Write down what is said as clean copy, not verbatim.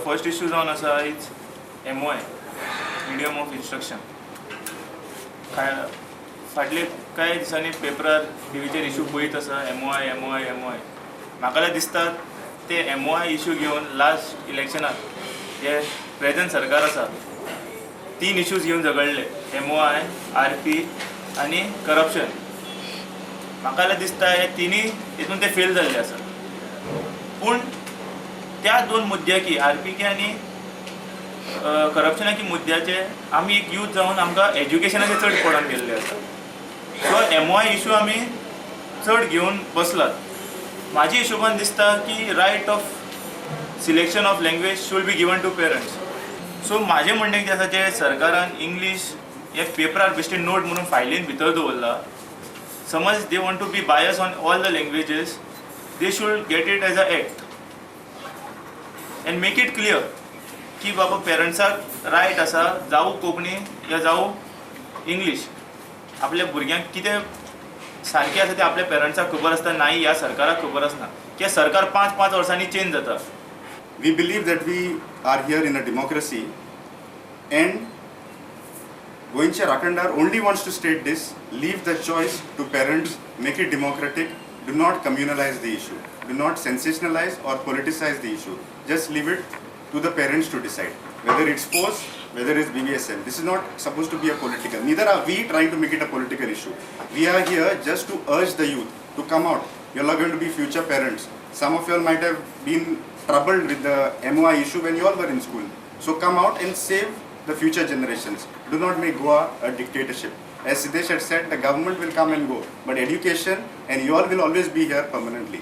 First issue जावन आसा is MOI, medium of instruction. काय फाटले कांय दिसांनी पेपरार, टिवीचेर इशू पळयत आसा, एमओआय, एमओआय, एमओआय. म्हाका जाल्यार दिसता ते एमओआय इशू घेवन लास्ट इलेक्शनाक जे प्रेजंट सरकार आसा, तीन इश्यूज घेवन झगडले, एमओआय, आरपी आनी करप्शन. म्हाका जाल्यार दिसता हे तिनूय हितून ते फेल जाल्ले आसा. पूण त्या दोन मुद्द्याकी, आरपीके आनी करप्शनाच्या मुद्द्याचे, आमी एक यूथ जावन आमकां एज्युकेशनाचे चड पडून गेल्ले आसा. सो एमओआय इशू आमी चड घेवन बसलात. म्हाज्या हिशोबान दिसता की right of selection of language should be given to parents. So म्हाजें म्हणणें कितें आसा, जें सरकारान इंग्लीश हे पेपरार बेश्टे नोट म्हणून फायलीन भितर दवरला, समज they want to be bias on all the languages, they should get it as a act and make it clear की बाबा, पेरंट्साक रायट आसा, जावं कोंकणी या जावं इंग्लीश, आपल्या भुरग्यांक कितें सारकें आसा तें आपल्या पेरंट्साक खबर आसता. नाही, ह्या सरकाराक खबर आसना, कित्याक सरकार 5-5 वर्सांनी चेंज जाता. We believe that we are here in a democracy and Goencha Rakhandar only wants to state this: leave the choice to parents, make it democratic, do not communalize the issue, do not sensationalize or politicize the issue. Just leave it to the parents to decide whether it's force, whether it's BBSM. This is not supposed to be a political, neither are we trying to make it a political issue. We are here just to urge the youth to come out. You all are going to be future parents. Some of you all might have been troubled with the MOI issue when you all were in school. So come out and save the future generations. Do not make Goa a dictatorship. As Siddesh had said, the government will come and go, but education and you all will always be here permanently.